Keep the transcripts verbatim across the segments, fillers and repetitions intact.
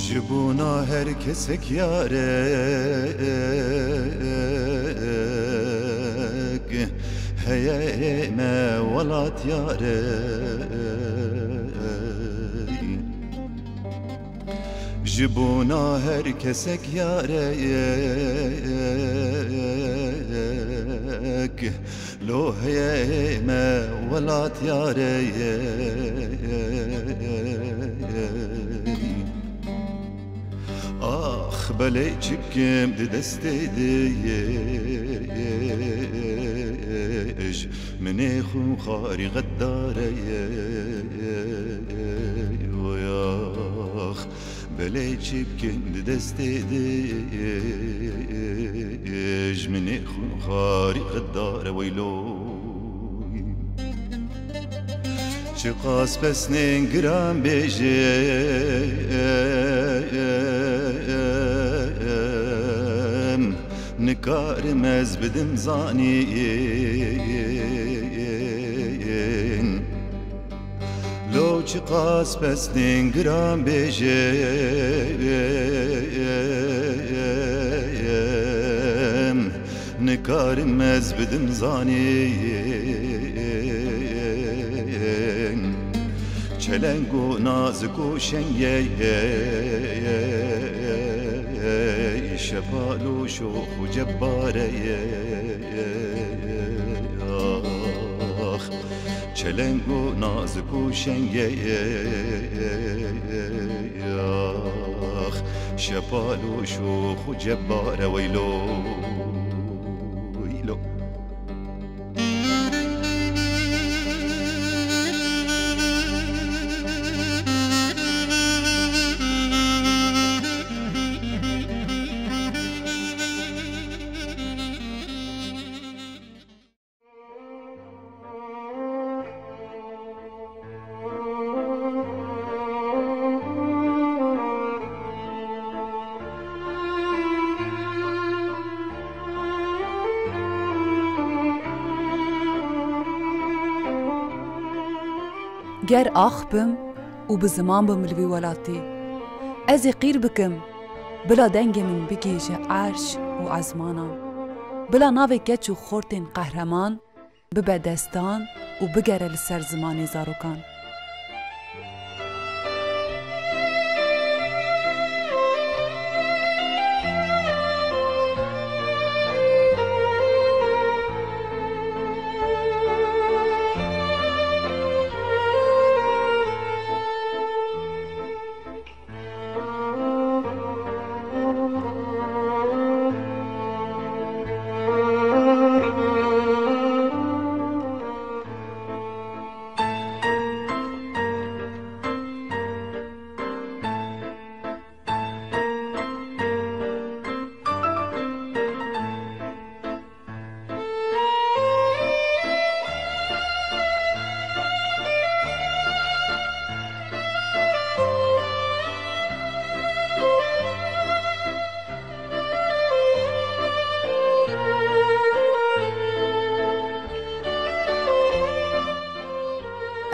Ji bona her kesek yarek heye, ê me welat yarek. Ji bona her kesek yarek, lo heye, ê me welat yarek. Ax belê çi bikim di destê de ye, ji min ê xwe xarî xeddare ye. Oy ax belê çi bikim di destê de ye, ji min ê xwe xarî xeddare weylo. Çiqas pesnên giran bêjim, nikarim ez bidim zanîn. Lo çiqas pesnên giran bêjim, nikarim ez bidim zanîn. Çeleng û nazik û şengê şepal û şox û cebbare ye. Ax, çeleng û nazik û şengê ax, şepal û şox û cebbare weylo, weylo. Ger ax bim û bi ziman bim li vî welatî, ez ê qîr bikim, bila dengê min bigihîje erş û ezmanan. Bila navê keç û xortên qehreman bibe destan û bigere li ser zimanê zarokan.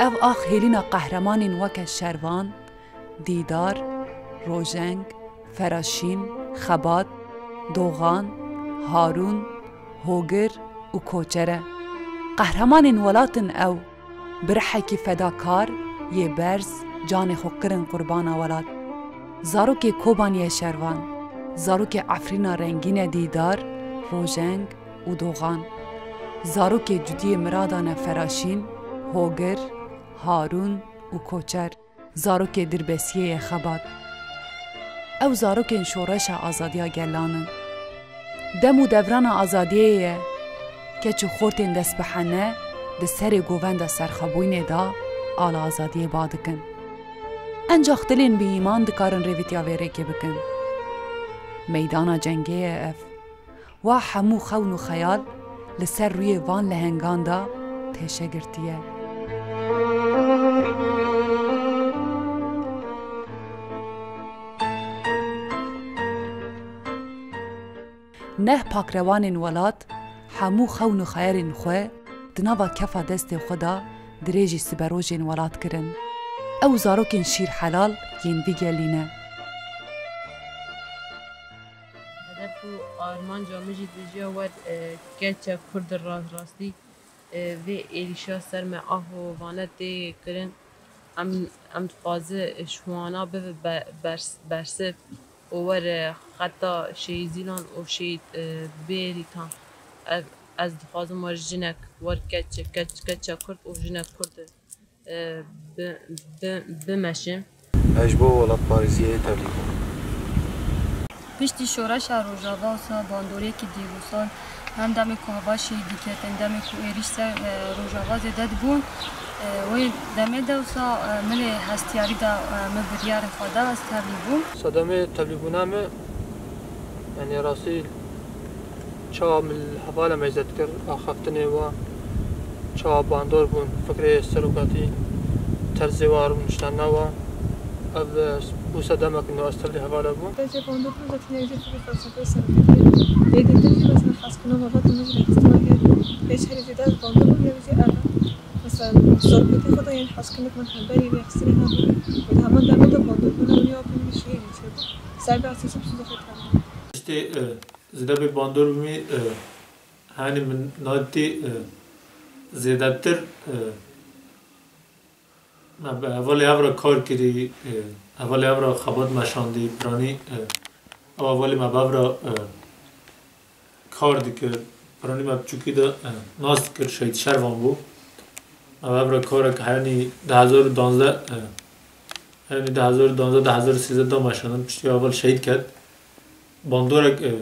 Ev ax hêlîna qehremanên weke Şervan, Dîdar, Rojeng, Feraşîn, Xebat, Doxan, Harûn, Hogir û Koçer e. Qehremanên welat in ew, bi rihekî fedakar yê berz canê xwe kirin qurbana welat. Zarokê Kobaniyê Şervan, zarokê Efrîna rengîn e Dîdar, Rojeng û Doxan. Zarokê Cudiyê Miradan e Feraşîn, Hogir, Harûn û Koçer. Zarokê Dirbesiyê ye Xebat. Ew zarokên şoreşa azadiya gelan in. Dem û devrana azadiyê ye, keç û xortên destbihene di serê govenda serxwebûyînê de ala azadiyê ba dikin. Encax dilên bi îman dikarin rêvîtiya vê rêkê bikin. Meydana cengê ye ev. Wa hemû xewn û xeyal li ser rûyê van lehengan de têşe girtiye. Neh pakrewanên welat hemû xewn û xeyalên xwe di nava kefa destê xwe de dirêjî siberojên welat kirin. Ew zarokên şîrhelal yên vî gelî ne. Armanca min jî dijiya wer, e, keça Kurd rast rastî, e, vê êrîşa ser me a hovane tê kirin. Em, em dixwaze ji wana bibe be-, bers-, bersiv û were xeta şehîdînan û şehîd, e, bêrîtan. Ev, ez dixwazim wer jinek, wer keç, keç, keça Kurd û jinek Kurd, e, bi, bi, bimeşin. Ez ji bo welatparêziyê tevlî bûm. Piştî şoreşa Rojava wisa bandoriyekî dîrosal, hem demê ku heva şehîdî ketin, demê ku êrîş ser, e, Rojava zêde dibûn, e, wê demê de wisa, e, milê hestiyarî de, e, min biryarê xwe da, ez tevlî bûm. Sedemê tevlîbûna min, yanî rastî çawa min li hevala me zêde kir, axaftinê wan, çawa bandor bûn, fikrê serokatî, terzê wan, rûniştana wan. Ev, e, bû sedemek nû ez tevlî hevala bûm. Bence bandor bûn zaten evde tabii felsefe serokatî. Lê dedim ki mesela xaskina me vat, min ji rexistina geldi. Pêş herî zêde ez bandor bûm, ya jî ev. Mesela, sorokatî xwe da yên hezkinik min hemberî vê xistinê hebû. Û di heman demê de bandorkirina min ya pî min şiyê çêbû. Ser bi esasî bi soza xwe tevlî. Tiştê, e, zêde bê bandor bimî, e, henî min nadîtî, e, zêdetir, e, me bi hevalê hev re kar kirî, e, hevalê hev re xebat meşandî, piranî, e, ew hevalê me bi hev re, e, kar dikir. Piranî me biçûkî de, e, nas dikir, Şehîd Şervan bû. Ev hev re karek henî du hezar û duwazdeh, e, henî du hezar û duwazdeh, du hezar û sêzdeh da meşandin, piştî heval şehîd ket. Bandorek, e,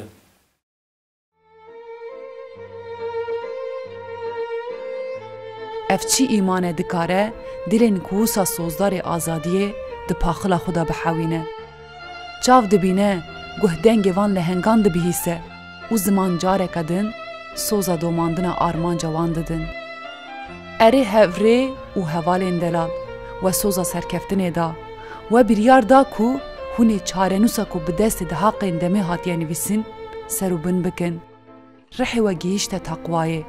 Ev çi îman e dikare dilên ku wisa sozdarê azadiyê di paxila xwe de bihewîne? Çav dibîne, guh dengê van lehengan dibihîse û ziman careke din soza domandina armanca wan didin. Erê hevrê û hevalên delal, we soza serkeftinê da, we biryar da ku hûn ê çarenûsa ku bi destê dihaqên demê hatiye nivîsin, ser û bin bikin. Rihê we gihîşte teqwayê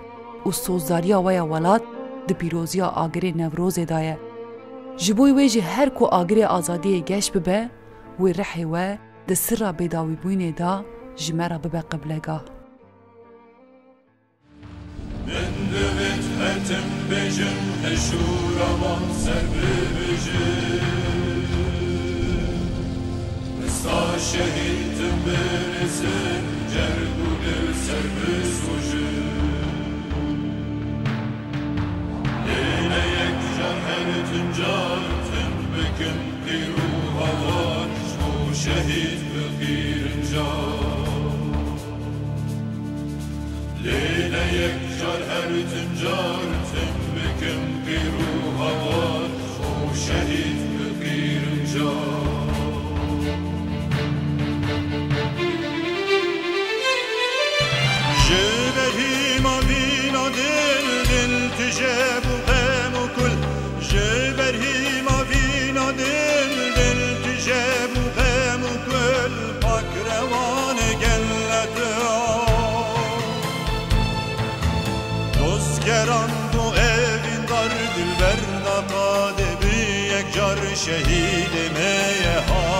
û sozdariya we ya welat di pîroziya agirê Newrozê de ye. Ji bo wê jî her ku agirê azadiyê geş bibe, wê rihê we di sirra bêdawîbûyînê de ji me re bibe qiblegah. Min divêt hetim bêjim, hişûra wan ser bibêjim. Mista şehîd tim birêsin, cerg û dil ser bisûjin. Lê ne yek car her tim car tim bikim, pîr û hawa ji bo şehîd bi qîrin car. Lê ne yek car her tim car tim bikim, pîr û hawa û şehîd bi qîrin car. Ji ber hîma vîna dil, dil tije bû xem û kul. Ji ber hîma vîna dil, dil tije bû xem û kul. Pak rewanê gel tu. Dostgeran bû evîndar, dilber naqadê bi yek car şehîdê me ye ha.